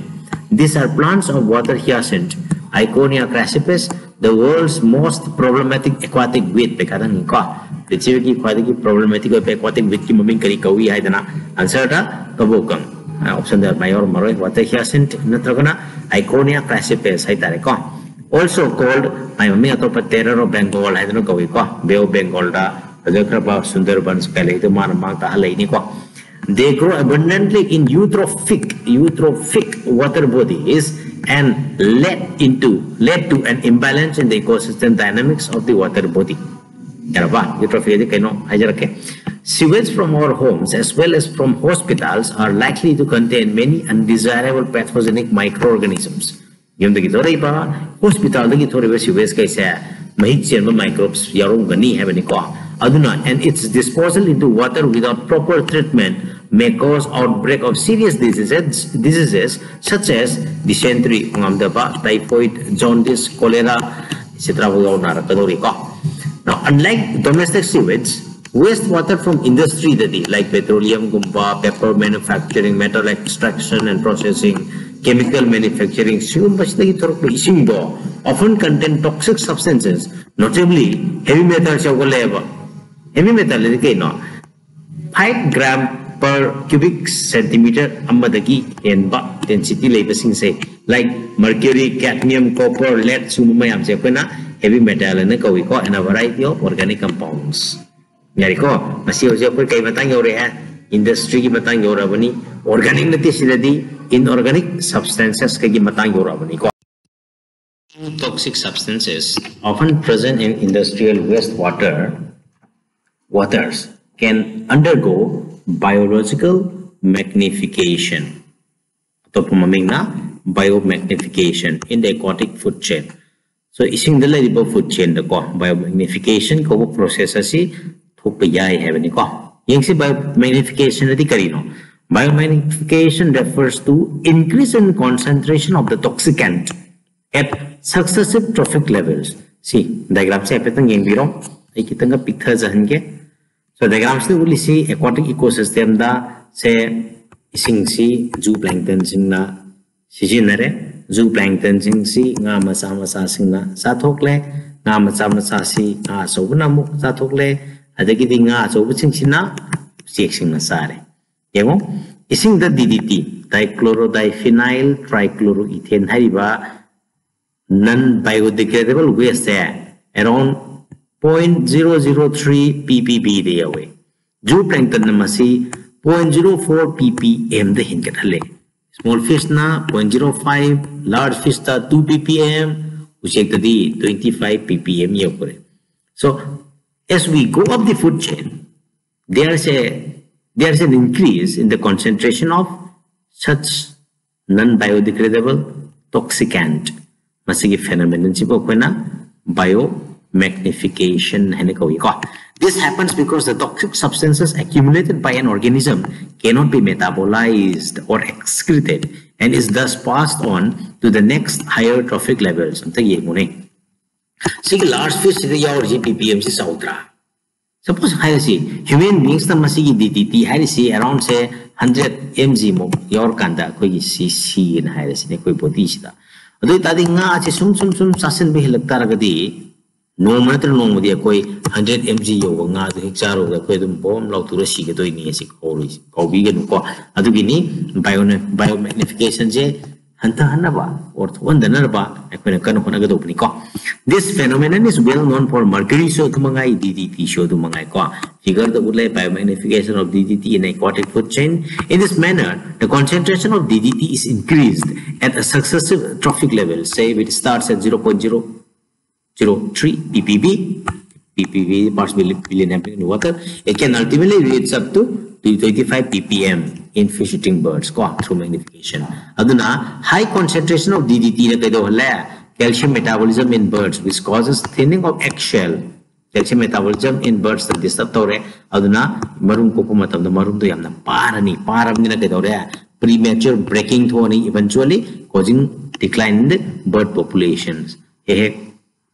These are plants of water hyacinth, Eichhornia crassipes, the world's most problematic aquatic weed. ꯄꯩꯈꯥꯗ ꯍꯪꯉꯤꯀꯣ꯫ ꯄ꯭ꯔꯤꯊꯤꯕꯤꯒꯤ ꯈ꯭ꯋꯥꯏꯗꯒꯤ ꯄ꯭ꯔꯣꯕ꯭ꯂꯦꯃꯦꯇꯤꯛ ꯑꯣꯏꯕ ꯑꯦꯀ꯭ꯋꯥꯇꯤꯛ ꯋꯤꯠꯀꯤ ꯃꯃꯤꯡ ꯀꯔꯤ ꯀꯧꯏ ꯍꯥꯏꯗꯅ? ꯑꯟꯁꯔꯗ ꯀꯕꯣꯀꯪ꯫ ꯑꯣꯞꯁꯟꯗ ꯃꯌꯥꯝ ꯌꯥꯎꯔꯝꯃꯔꯣꯏ꯫ Water hyacinth ꯅꯠꯇ꯭ꯔꯒꯅ Eichhornia crassipes ꯍꯥꯏꯇꯥꯔꯦꯀꯣ꯫ Also called, ꯃꯥꯏ ꯃꯃꯤꯡ ꯑꯇꯣꯞꯄ Terror of Bengal ꯍꯥꯏꯗꯅ ꯀꯧꯏꯀꯣ, Bay of Bengalꯗ ꯐꯖꯈ꯭ꯔꯕ Sundarbans ꯀꯩ ꯂꯩꯗꯣ ꯃꯥꯅ ꯃꯥꯡ ꯇꯥꯛꯍꯜꯂꯛꯏꯅꯤꯀꯣ꯫ They grow abundantly in eutrophic, eutrophic water bodies and led into, led to an imbalance in the ecosystem dynamics of the water body. ꯌꯥꯔꯕ? Eutrophic ꯍꯥꯏꯗꯤ ꯀꯩꯅꯣ ꯍꯥꯏꯖꯔꯛꯀꯦ꯫ Sewage from our homes as well as from hospitals are likely to contain many undesirable pathogenic microorganisms. ꯌꯨꯝꯗꯒꯤ ꯊꯣꯔꯛꯏꯕ, ꯍꯣꯁꯄꯤꯇꯥꯜꯗꯒꯤ ꯊꯣꯔꯛꯏꯕ sewage ꯀꯩꯁꯦ ꯃꯍꯤꯛ ꯆꯦꯟꯕ microbes ꯌꯥꯎꯔꯝꯒꯅꯤ ꯍꯥꯏꯕꯅꯤꯀꯣ꯫ ꯑꯗꯨꯅ, and its disposal into water without proper treatment may cause outbreak of serious diseases, diseases such as dysentery, ꯉꯝꯗꯕ, typhoid, jaundice, cholera, et cetera ꯐꯥꯎ ꯌꯥꯎꯅꯔꯛꯀꯗꯧꯔꯤꯀꯣ꯫ Now, unlike domestic sewage, waste water from industry ꯗꯗꯤ, like petroleum ꯒꯨꯝꯕ, paper manufacturing, metal extraction and processing, chemical manufacturing, ꯁꯤꯒꯨꯝꯕꯁꯤꯗꯒꯤ ꯊꯣꯔꯛꯄ ꯏꯁꯤꯡꯗꯣ often contain toxic substances, notably heavy metals ꯌꯥꯎꯒꯜꯂꯦꯕ꯫ Heavy metal ꯍꯥꯏꯗꯤ ꯀꯩꯅꯣ? Five gram per cubic centimeter ꯑꯃꯗꯒꯤ ꯍꯦꯟꯕ density ꯂꯩꯕꯁꯤꯡꯁꯦ, like mercury, cadmium, copper, lead, ꯁꯤꯒꯨꯝꯕ ꯃꯌꯥꯝꯁꯦ ꯑꯩꯈꯣꯏꯅ heavy metal ꯍꯥꯏꯅ ꯀꯧꯏꯀꯣ, and a variety of organic compounds꯫ ꯌꯥꯔꯦꯀꯣ? ꯃꯁꯤ ꯍꯧꯖꯤꯛ ꯑꯩꯈꯣꯏ ꯀꯩ ꯃꯇꯥꯡ ꯌꯧꯔꯛꯑꯦ? Industry ꯒꯤ ꯃꯇꯥꯡ ꯌꯧꯔꯛꯑꯕꯅꯤ꯫ Organic ꯅꯠꯇꯦ, ꯁꯤꯗꯗꯤ inorganic substances ꯀꯩꯒꯤ ꯃꯇꯥꯡ ꯌꯧꯔꯛꯑꯕꯅꯤꯀꯣ꯫ Toxic substances often present in industrial wastewater waters can undergo biological magnification, ꯑꯇꯣꯞꯄ ꯃꯃꯤꯡꯅ biomagnification in the aquatic food chain꯫ So, ꯏꯁꯤꯡꯗ ꯂꯩꯔꯤꯕ food chain ꯗꯀꯣ biomagnification ꯀꯧꯕ process ꯑꯁꯤ ꯊꯣꯛꯄ ꯌꯥꯏ ꯍꯥꯏꯕꯅꯤꯀꯣ꯫ ꯌꯦꯡꯁꯤ, biomagnification ꯑꯗꯤ ꯀꯔꯤꯅꯣ? Biomagnification refers to increase in concentration of the toxicant at successive trophic levels꯫ ꯁꯤ diagram ꯁꯦ ꯍꯥꯏꯐꯦꯠꯇꯪ ꯌꯦꯡꯕꯤꯔꯣ꯫ ꯑꯩ ꯈꯤꯇꯪꯒ ꯄꯤꯛꯊꯖꯍꯟꯒꯦ꯫ So, diagram ꯁꯤꯗ ꯎꯠꯂꯤꯁꯤ aquatic ecosystem ꯗ ꯁꯦ ꯏꯁꯤꯡꯁꯤ zooplankton ꯁꯤꯡꯅ ꯁꯤꯖꯤꯟꯅꯔꯦ꯫ Zooplankton ꯁꯤꯡꯁꯤ ꯉꯥ ꯃꯆꯥ ꯃꯆꯥꯁꯤꯡꯅ ꯆꯥꯊꯣꯛꯂꯦ꯫ ꯉꯥ ꯃꯆꯥ ꯃꯆꯥꯁꯤ ꯉꯥ ꯑꯆꯧꯕꯅ ꯑꯃꯨꯛ ꯆꯥꯊꯣꯛꯂꯦ꯫ ꯑꯗꯒꯤꯗꯤ ꯉꯥ ꯑꯆꯧꯕꯁꯤꯡꯁꯤꯅ ꯎꯆꯦꯛꯁꯤꯡꯅ ꯆꯥꯔꯦ꯫ ꯌꯦꯡꯉꯣ, ꯏꯁꯤꯡꯗ D D T, dichlorodiphényl trichloroethane ꯍꯥꯏꯔꯤꯕ non biodegradable waste ꯁꯦ around point zero zero three P P B ꯗ ꯌꯧꯋꯦ꯫ Zooplankton ꯅ ꯃꯁꯤ point zero four P P M ꯗ ꯍꯦꯟꯒꯠꯍꯜꯂꯦ꯫ Small fish ꯅ point zero five, large fish ꯇ two P P M, ꯎꯆꯦꯛꯇꯗꯤ twenty five P P M ꯌꯧꯈ꯭ꯔꯦ꯫ So as we go up the food chain, there's a there's an increase in the concentration of such non-biodegradable toxicant. ꯃꯁꯤꯒꯤ phenomenon ꯁꯤꯕꯨ ꯑꯩꯈꯣꯏꯅ biomagnification ꯍꯥꯏꯅ ꯀꯧꯏꯀꯣ꯫ This happens because the toxic substances accumulated by an organism cannot be metabolized or excreted and is thus passed on to the next higher trophic levels. ꯑꯝꯇ ꯌꯦꯡꯉꯨꯅꯦ꯫ ꯁꯤꯒꯤ large fish ꯁꯤꯗ ꯌꯥꯎꯔꯤꯁꯤ P P M ꯁꯤ ꯆꯥꯎꯗ꯭ꯔꯥ? Suppose ꯍꯥꯏꯔꯁꯤ, human beings ꯅ ꯃꯁꯤꯒꯤ D D T ꯍꯥꯏꯔꯤꯁꯤ around ꯁꯦ hundred M G ꯃꯨꯛ ꯌꯥꯎꯔꯀꯥꯟꯗ ꯑꯩꯈꯣꯏꯒꯤ ꯁꯤ ꯁꯤꯅ ꯍꯥꯏꯔꯁꯤꯅꯦ, ꯑꯩꯈꯣꯏ body ꯁꯤꯗ꯫ ꯑꯗꯨ ꯑꯣꯏꯇꯥꯔꯗꯤ ꯉꯥꯁꯦ ꯁꯨꯝ ꯁꯨꯝ ꯁꯨꯝ ꯆꯥꯁꯤꯟꯕ ꯍꯦꯜꯂꯛ ꯇꯥꯔꯒꯗꯤ ꯅꯣꯡꯃ ꯅꯠꯇ꯭ꯔꯒ ꯅꯣꯡꯃꯗꯤ ꯑꯩꯈꯣꯏ hundred M G ꯌꯧꯕ ꯉꯥꯗꯨ ꯍꯦꯛ ꯆꯥꯔꯨꯕꯗ ꯑꯩꯈꯣꯏ ꯑꯗꯨꯝ ꯕꯣꯝ ꯂꯥꯎꯊꯣꯛꯂ ꯁꯤꯒꯗꯣꯏꯅꯤ꯫ ꯑꯁꯤ ꯀꯧꯔꯤꯁꯤ ꯀꯥꯎꯕꯤꯒꯅꯨꯀꯣ꯫ ꯑꯗꯨꯒꯤꯅꯤ bio biomagnification ꯁꯦ ꯍꯟꯊꯍꯟꯅꯕ or ꯊꯣꯛꯍꯟꯗꯅꯕ ꯑꯩꯈꯣꯏꯅ ꯀꯟꯅ ꯍꯣꯠꯅꯒꯗꯧꯕꯅꯤꯀꯣ꯫ This phenomenon is well known for mercury ꯁꯨ ꯑꯗꯨ ꯃꯉꯥꯏ, D D T ꯁꯨ ꯑꯗꯨ ꯃꯉꯥꯏꯀꯣ꯫ Figure the ꯎꯠꯂꯦ, biomagnification of D D T in aquatic food chain. In this manner, the concentration of D D T is increased at a successive trophic level. Say it starts at zero point zero zero three P P B, P P B parts per billion happening in water. It can ultimately reach up to twenty-five P P M in fish eating birds ꯀꯣ, through magnification. ꯑꯗꯨꯅ high concentration of D D T ꯅ ꯀꯩꯗꯧꯍꯜꯂꯦ? Calcium metabolism in birds, which causes thinning of eggshell. Calcium metabolism in birds ꯇ disturb ꯇꯧꯔꯦ꯫ ꯑꯗꯨꯅ ꯃꯔꯨꯝ ꯀꯣꯛꯄ ꯃꯇꯝꯗ ꯃꯔꯨꯝꯗꯣ ꯌꯥꯝꯅ ꯄꯥꯔꯅꯤ꯫ ꯄꯥꯔꯕꯅꯤꯅ ꯀꯩꯗꯧꯔꯦ? Premature breaking ꯊꯣꯛꯑꯅꯤ, eventually causing decline in the bird populations. ꯍꯦꯛ ꯍꯦꯛ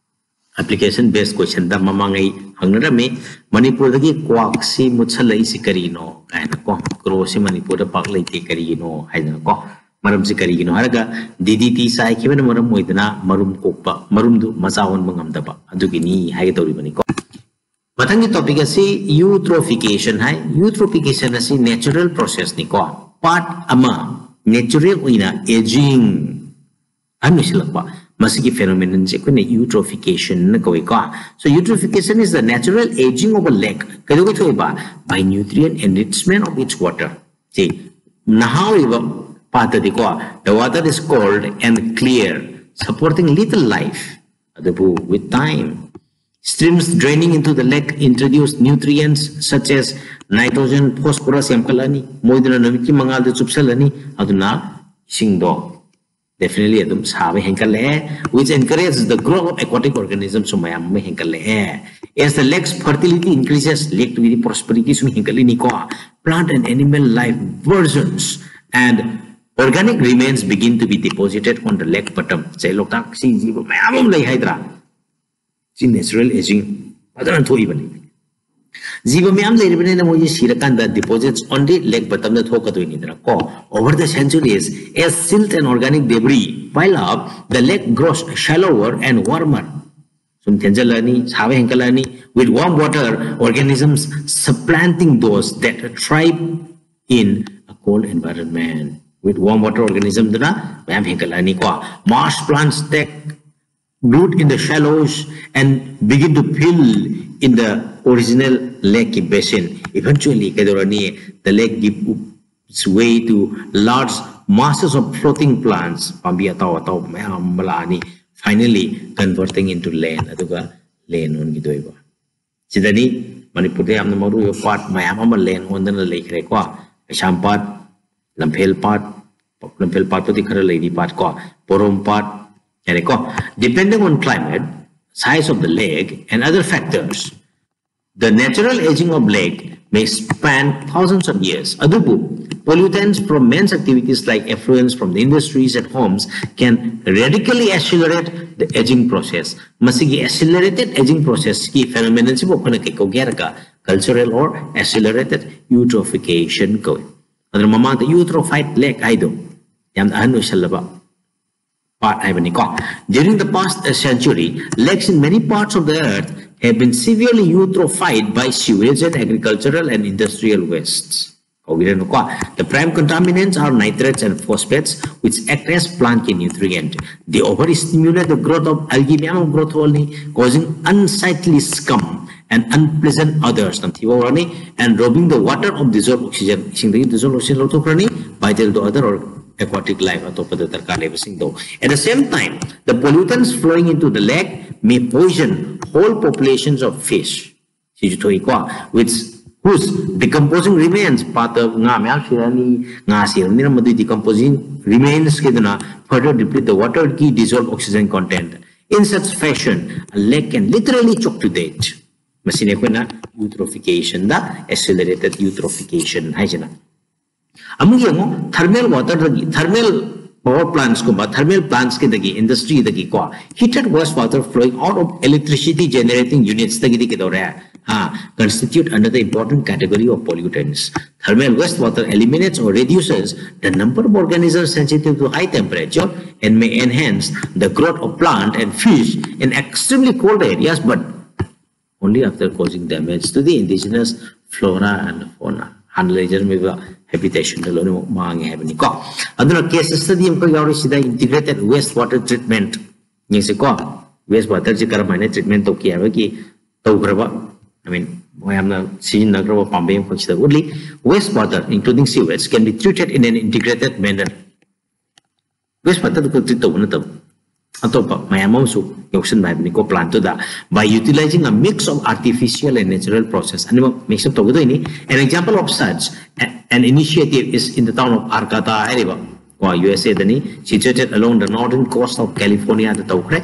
application based question ꯗ ꯃꯃꯥꯡꯉꯩ ꯍꯪꯅꯔꯝꯃꯤ, "ꯃꯅꯤꯄꯨꯔꯗꯒꯤ ꯀ꯭ꯋꯥꯛꯁꯤ ꯃꯨꯠꯁꯜꯂꯛꯏꯁꯤ ꯀꯔꯤꯅꯣ?" ꯀꯥꯏꯅꯀꯣ꯫ ꯀ꯭ꯔꯣꯁꯤ ꯃꯅꯤꯄꯨꯔꯗ ꯄꯥꯛ ꯂꯩꯇꯦ ꯀꯔꯤꯒꯤꯅꯣ ꯍꯥꯏꯗꯅꯀꯣ꯫ ꯃꯔꯝꯁꯤ ꯀꯔꯤꯒꯤꯅꯣ ꯍꯥꯏꯔꯒ D D T ꯆꯥꯏꯈꯤꯕꯅ ꯃꯔꯝ ꯑꯣꯏꯗꯅ ꯃꯔꯨꯝ ꯀꯣꯛꯄ, ꯃꯔꯨꯝꯗꯨ ꯃꯆꯥ ꯑꯣꯟꯕ ꯉꯝꯗꯕ ꯑꯗꯨꯒꯤꯅꯤ ꯍꯥꯏꯒꯗꯧꯔꯤꯕꯅꯤꯀꯣ꯫ ꯃꯊꯪꯒꯤ topic ꯑꯁꯤ eutrophication ꯍꯥꯏ꯫ Eutrophication ꯑꯁꯤ natural process ꯅꯤꯀꯣ꯫ Part ꯑꯃ, natural ꯑꯣꯏꯅ aging, ꯑꯍꯟ ꯑꯣꯏꯁꯤꯜꯂꯛꯄ꯫ ꯃꯁꯤꯒꯤ phenomenon ꯁꯦ ꯑꯩꯈꯣꯏꯅ eutrophication ꯅ ꯀꯧꯏꯀꯣ꯫ So eutrophication is the natural aging of a lake. ꯀꯩꯗꯧꯕꯩ ꯊꯣꯛꯏꯕ? By nutrient enrichment of its water. ꯁꯤ ꯅꯍꯥ ꯑꯣꯏꯕ ꯄꯥꯠꯇꯗꯤꯀꯣ, the water is cold and clear, supporting little life. ꯑꯗꯨꯕꯨ with time, streams draining into the lake introduce nutrients such as nitrogen, phosphorus ꯌꯥꯝꯈꯠꯂꯅꯤ, ꯃꯣꯏꯗꯨꯅ ꯅꯨꯃꯤꯠꯀꯤ ꯃꯉꯥꯜꯗ ꯆꯨꯞꯁꯜꯂꯅꯤ, ꯑꯗꯨꯅ ꯏꯁꯤꯡꯗꯣ definitely ꯑꯗꯨꯝ ꯁꯥꯕ ꯍꯦꯟꯒꯠꯂꯛꯑꯦ, which encourages the growth of aquatic organisms ꯁꯨ ꯃꯌꯥꯝ ꯑꯃ ꯍꯦꯟꯒꯠꯂꯛꯑꯦ꯫ As the lake's fertility increases, lake ꯇꯨꯒꯤꯗꯤ prosperity ꯁꯨꯝ ꯍꯦꯟꯒꯠꯂꯤꯅꯤꯀꯣ, plant and animal life burgeons and organic remains begin to be deposited on the lake bottom. ꯁꯦ, ꯂꯣꯛꯇꯥꯛꯁꯤ ꯖꯤꯕ ꯃꯌꯥꯝ ꯑꯃ ꯂꯩ ꯍꯥꯏꯗ꯭ꯔꯥ? ꯁꯤ natural aging ꯐꯖꯅ ꯊꯣꯛꯏꯕꯅꯤ꯫ ꯖꯤꯕ ꯃꯌꯥꯝ ꯂꯩꯔꯤꯕꯅꯤꯅ ꯃꯣꯏꯁꯤ ꯁꯤꯔꯀꯥꯟꯗ deposits on the lake bottom ꯗ ꯊꯣꯛꯀꯗꯣꯏꯅꯤꯗꯅ ꯀꯣ꯫ Over the centuries, as silt and organic debris pile up, the lake grows shallower and warmer. ꯁꯨꯝ ꯊꯦꯟꯖꯜꯂꯛꯑꯅꯤ, ꯁꯥꯕ ꯍꯦꯟꯒꯠꯂꯛꯑꯅꯤ, with warm water organisms supplanting those that thrive in a cold environment. With warm water organism ꯗꯨꯅ ꯃꯌꯥꯝ ꯍꯦꯟꯒꯠꯂꯛꯑꯅꯤꯀꯣ꯫ Marsh plants take root in the shallows and begin to fill in the original lake basin. Eventually, ꯀꯩꯗꯧꯔꯅꯤ? The lake give its way to large masses of floating plants. ꯄꯥꯝꯕꯤ ꯑꯇꯥꯎ ꯑꯇꯥꯎꯕ ꯃꯌꯥꯝ ꯑꯃ ꯂꯥꯛꯑꯅꯤ, finally converting into land. ꯑꯗꯨꯒ land ꯑꯣꯟꯈꯤꯗꯣꯏꯕ꯫ ꯁꯤꯗꯅꯤ ꯃꯅꯤꯄꯨꯔꯗ ꯌꯥꯝꯅ ꯃꯔꯨ ꯑꯣꯏꯕ ꯄꯥꯠ ꯃꯌꯥꯝ ꯑꯃ land ꯑꯣꯟꯗꯅ ꯂꯩꯈ꯭ꯔꯦꯀꯣ꯫ ꯀꯩꯁꯥꯝꯄꯥꯠ, ꯂꯝꯐꯦꯜ ꯄꯥꯠ, ꯂꯝꯐꯦꯜ ꯄꯥꯠꯄꯨꯗꯤ ꯈꯔ ꯂꯩꯔꯤ ꯄꯥꯠ ꯀꯣ, ꯄꯣꯔꯣꯝ ꯄꯥꯠ, ꯌꯥꯔꯦꯀꯣ꯫ Depending on climate, size of the lake and other factors, the natural aging of lake may span thousands of years. ꯑꯗꯨꯕꯨ, pollutants from man's activities like effluents from the industries and homes can radically accelerate the aging process. ꯃꯁꯤꯒꯤ accelerated aging process ꯀꯤ phenomenon ꯁꯤꯕꯨ ꯑꯩꯈꯣꯏꯅ ꯀꯩ ꯀꯧꯒꯦ ꯍꯥꯏꯔꯒ, cultural or accelerated eutrophication ꯀꯧꯏ꯫ ꯑꯗꯨꯅ ꯃꯃꯥꯡꯗ eutrophied lake ꯍꯥꯏꯗꯣ ꯌꯥꯝꯅ ꯑꯍꯟ ꯑꯣꯏꯁꯜꯂꯕ ꯄꯥꯠ ꯍꯥꯏꯕꯅꯤꯀꯣ꯫ During the past century, lakes in many parts of the earth have been severely eutrophied by sewage and agricultural and industrial wastes. ꯍꯧꯕꯤꯔꯅꯨꯀꯣ. The prime contaminants are nitrates and phosphates, which act as plant nutrient. They overstimulate the growth of algae, ꯃꯌꯥꯝ ꯑꯃ growth ꯊꯣꯛꯍꯜꯂꯤ, causing unsightly scum and unpleasant odors, ꯅꯝꯊꯤꯕ ꯍꯧꯔꯅꯤ, and robbing the water of dissolved oxygen, ꯏꯁꯤꯡꯗꯒꯤ dissolved oxygen ꯂꯧꯊꯣꯛꯈ꯭ꯔꯅꯤ, vital to other or aquatic life, ꯑꯇꯣꯞꯄꯗ ꯗꯔꯀꯥꯔ ꯂꯩꯕꯁꯤꯡꯗꯣ. At the same time, the pollutants flowing into the lake may poison whole populations of fish. ꯁꯤꯁꯨ ꯊꯣꯛꯏꯀꯣ, which, whose decomposing remains, ꯄꯥꯠꯇ ꯉꯥ ꯃꯌꯥꯝ ꯁꯤꯔꯅꯤ, ꯉꯥ ꯁꯤꯔꯕꯅꯤꯅ ꯃꯗꯨꯒꯤ decomposing remains ꯀꯤꯗꯨꯅ further deplete the water ꯀꯤ dissolved oxygen content. In such fashion, a lake can literally choke to death. ꯃꯁꯤꯅꯤ ꯑꯩꯈꯣꯏꯅ eutrophication ꯗ, accelerated eutrophication ꯍꯥꯏꯁꯤꯅ꯫ ꯑꯃꯨꯛ ꯌꯦꯡꯉꯣ, thermal water ꯗꯒꯤ, thermal power plants ꯀꯨꯝꯕ, thermal plants ꯀꯤꯗꯒꯤ, industry ꯗꯒꯤꯀꯣ, heated waste water flowing out of electricity generating units ꯇꯒꯤꯗꯤ ꯀꯩꯗꯧꯔꯦ? ꯍꯥ, constitute another important category of pollutants. Thermal waste water eliminates or reduces the number of organisms sensitive to high temperature and may enhance the growth of plant and fish in extremely cold areas, but only after causing damage to the indigenous flora and fauna. ꯍꯥꯟꯅ ꯂꯩꯖꯔꯝꯃꯤꯕ habitation ꯗ ꯂꯣꯏꯅꯃꯛ ꯃꯥꯡꯉꯦ ꯍꯥꯏꯕꯅꯤꯀꯣ꯫ ꯑꯗꯨꯅ case study ꯑꯃꯈꯛ ꯌꯥꯎꯔꯤ ꯁꯤꯗ, integrated waste water treatment꯫ ꯌꯦꯡꯁꯤꯀꯣ, waste water ꯁꯤ ꯀꯔꯝꯍꯥꯏꯅ treatment ꯇꯧꯈꯤ ꯍꯥꯏꯕꯒꯤ ꯇꯧꯈ꯭ꯔꯕ, I mean, ꯃꯌꯥꯝꯅ ꯁꯤꯖꯤꯟꯅꯈ꯭ꯔꯕ ꯄꯥꯝꯕꯩ ꯑꯃꯈꯛ ꯁꯤꯗ ꯎꯠꯂꯤ꯫ Waste water, including sewage, can be treated in an integrated manner. Waste water ꯗꯨ ꯈꯛ treat ꯇꯧꯕ ꯅꯠꯇꯕ, ꯑꯇꯣꯞꯄ ꯃꯌꯥꯝ ꯑꯃꯁꯨ ꯌꯥꯎꯁꯟꯕ ꯍꯥꯏꯕꯅꯤꯀꯣ plant ꯇꯨꯗ, by utilizing a mix of artificial and natural process, ꯑꯅꯤꯃꯛ mix up ꯇꯧꯒꯗꯣꯏꯅꯤ꯫ An example of such a- an initiative is in the town of Arcata ꯍꯥꯏꯔꯤꯕ, ꯀꯣ, ꯌꯨ ꯑꯦꯁ ꯑꯦ ꯗꯅꯤ, situated along the northern coast of California ꯗ ꯇꯧꯈ꯭ꯔꯦ꯫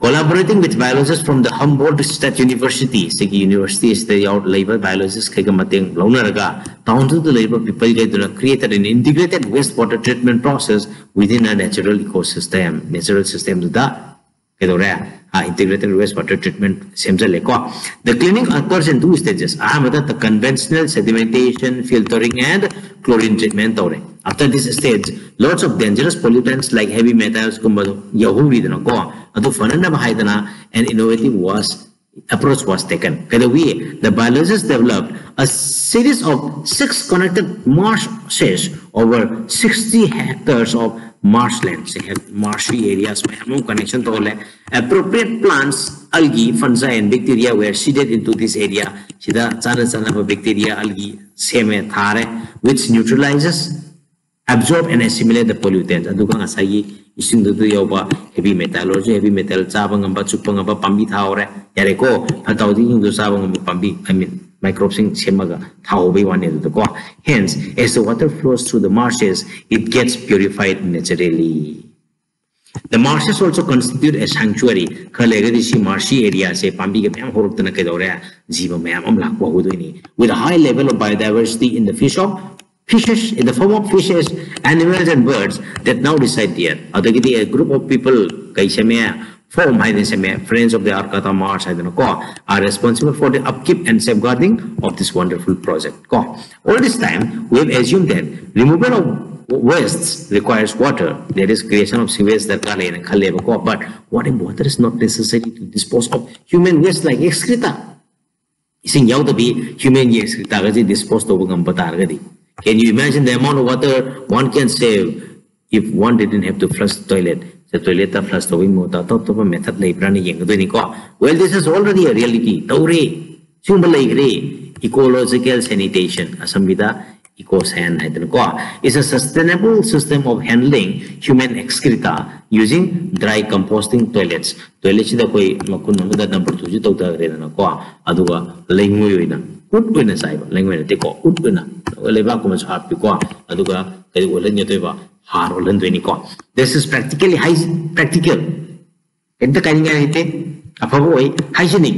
Collaborating with biologists from the Humboldt State University, ꯁꯤꯒꯤ university ꯁꯤꯗ ꯌꯥꯎ- ꯂꯩꯕ biologist ꯈꯩꯒ ꯃꯇꯦꯡ ꯂꯧꯅꯔꯒ town ꯗꯨꯗ ꯂꯩꯔꯤꯕ people ꯈꯩꯗꯨꯅ created an integrated waste water treatment process within a natural ecosystem, natural system ꯗꯨꯗ ꯀꯩꯗꯧꯔꯦ? ꯑ, integrated waste water treatment ꯁꯦꯝꯖꯜꯂꯦꯀꯣ꯫ The cleaning occurs in two stages. ꯑꯍꯥꯟꯕꯗ the conventional sedimentation, filtering and chlorine treatment ꯇꯧꯔꯦ꯫ After this stage, lots of dangerous pollutants like heavy metals ꯀꯨꯝꯕꯗꯣ ꯌꯥꯎꯍꯧꯔꯤꯗꯅꯀꯣ꯫ ꯑꯗꯨ ꯐꯅꯅꯕ ꯍꯥꯏꯗꯅ an innovative was approach was taken. ꯀꯩꯗꯧꯏ? The biologists developed a series of six connected marshes over sixty hectares of marshland. Say, marshy areas ꯃꯌꯥꯝ ꯑꯃ connection ꯇꯧꯍꯜꯂꯦ꯫ Appropriate plants, algae, fungi and bacteria were seeded into this area. ꯁꯤꯗ ꯆꯥꯅ ꯆꯥꯅꯕ bacteria, algae ꯁꯦꯝꯃꯦ, ꯊꯥꯔꯦ, which neutralizes, absorb and assimilate the pollutant. ꯑꯗꯨꯒ ꯉꯁꯥꯏꯒꯤ ꯏꯁꯤꯡꯗꯨꯗ ꯌꯥꯎꯕ heavy metal ꯑꯣꯏꯔꯁꯨ heavy metal ꯆꯥꯕ ꯉꯝꯕ, ꯆꯨꯞꯄ ꯉꯝꯕ ꯄꯥꯝꯕꯤ ꯊꯥꯍꯧꯔꯦ, ꯌꯥꯔꯦꯀꯣ? ꯐꯠꯇ ꯍꯥꯎꯗꯤꯁꯤꯡꯗꯣ ꯆꯥꯕ ꯉꯝꯕ ꯄꯥꯝꯕꯤ, I mean, microbeꯁꯤꯡ ꯁꯦꯝꯃꯒ ꯊꯥꯍꯧꯕꯩ ꯋꯥꯅꯤ ꯑꯗꯨꯗꯀꯣ꯫ Hence, as the water flows through the marshes, it gets purified naturally. The marshes also constitute a sanctuary. ꯈꯔ ꯂꯩꯔꯒꯗꯤ ꯁꯤ marshy areaꯁꯦ ꯄꯥꯝꯕꯤꯒ ꯃꯌꯥꯝ ꯍꯧꯔꯛꯇꯅ ꯀꯩꯗꯧꯔꯦ? ꯖꯤꯕ ꯃꯌꯥꯝ ꯑꯃ ꯂꯥꯛꯄ ꯍꯧꯗꯣꯏꯅꯤ. With a high level of biodiversity in the fish of, fishes, in the form of fishes, animals and birds that now reside there. ꯑꯗꯒꯤꯗꯤ a group of people ꯀꯩ ꯁꯦꯝꯃꯦ? Form ꯍꯥꯏꯗꯅ ꯁꯦꯝꯃꯦ, Friends of the Arcata Marsh ꯍꯥꯏꯗꯅꯀꯣ, are responsible for the upkeep and safeguarding of this wonderful project ꯀꯣ. All this time, we have assumed that removal of wastes requires water, that is creation of sewage ꯗꯔꯀꯥꯔ ꯂꯩꯅ ꯈꯜꯂꯦꯕꯀꯣ. But what if water is not necessary to dispose of human waste like excreta? ꯏꯁꯤꯡ ꯌꯥꯎꯗꯕꯤ humanꯒꯤ excretaꯒꯁꯤ dispose ꯇꯧꯕ ꯉꯝꯕ ꯇꯥꯔꯒꯗꯤ, can you imagine the amount of water one can save if one didn't have to flush toilet? Say, toiletꯇ flush ꯇꯧꯕꯒꯤ ꯃꯍꯨꯠꯇ ꯑꯇꯣꯞ ꯑꯇꯣꯞꯄ method ꯂꯩꯕ꯭ꯔꯥꯅ ꯌꯦꯡꯒꯗꯣꯏꯅꯤꯀꯣ. Well, this is already a reality. ꯇꯧꯔꯦ, ꯁꯤꯒꯨꯝꯕ ꯂꯩꯈ꯭ꯔꯦ. Ecological sanitation, ꯑꯁꯝꯕꯤꯗ eco san ꯍꯥꯏꯗꯅꯀꯣ, is a sustainable system of handling human excreta using dry composting toilets. Toiletꯁꯤꯗ ꯑꯩꯈꯣꯏ ꯃꯈꯨꯟ ꯑꯃꯗ number twoꯁꯤ ꯇꯧꯊꯈ꯭ꯔꯦꯗꯅꯀꯣ, ꯑꯗꯨꯒ ꯂꯩꯉꯣꯏ ꯑꯣꯏꯅ, ꯎꯠ ꯑꯣꯏꯅ ꯆꯥꯏꯕ, ꯂꯩꯉꯣꯏ ꯅꯠꯇꯦꯀꯣ, ꯎꯠ ꯑꯣꯏꯅ ꯂꯩꯕꯥꯛꯀꯨꯝꯕꯁꯨ ꯍꯥꯞꯄꯤꯀꯣ, ꯑꯗꯨꯒ ꯀꯔꯤ ꯑꯣꯜꯍꯟꯒꯗꯣꯏꯕ? ꯍꯥꯔ ꯑꯣꯜꯍꯟꯗꯣꯏꯅꯤꯀꯣ. This is practically hy-, practical. ꯀꯩꯝꯇ ꯀꯥꯏꯅꯤꯡꯉꯥꯏ ꯂꯩꯇꯦ꯫ ꯑꯐꯕ ꯑꯣꯏ, hygienic,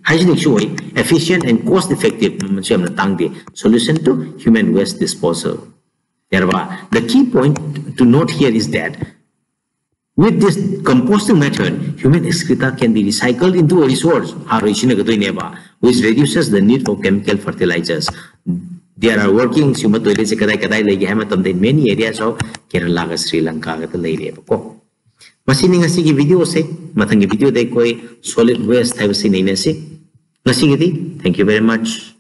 hygienic ꯁꯨ ꯑꯣꯏ, efficient and cost effective, ꯃꯃꯜꯁꯨ ꯌꯥꯝꯅ ꯇꯥꯡꯗꯦ꯫ Solution to human waste disposal. ꯌꯥꯔꯕ? The key point to note here is that with this composting method, human excreta can be recycled into a resource. ꯍꯥꯔ ꯑꯣꯏ ꯁꯤꯖꯤꯟꯅꯒꯗꯣꯏꯅꯦꯕ, which reduces the need for chemical fertilizers. There are working, ꯁꯤꯒꯨꯝꯕ toiletꯁꯦ ꯀꯗꯥꯏ ꯀꯗꯥꯏ ꯂꯩꯒꯦ ꯍꯥꯏꯕ ꯃꯇꯝꯗ, in many areas of Keralaꯒ Sri Lankaꯒꯗ ꯂꯩꯔꯦꯕꯀꯣ꯫ ꯃꯁꯤꯅꯤ ꯉꯁꯤꯒꯤ videoꯁꯦ꯫ ꯃꯊꯪꯒꯤ videoꯗ ꯑꯩꯈꯣꯏ solid waste ꯍꯥꯏꯕꯁꯤ ꯅꯩꯅꯁꯤ꯫ ꯉꯁꯤꯒꯤꯗꯤ thank you very much꯫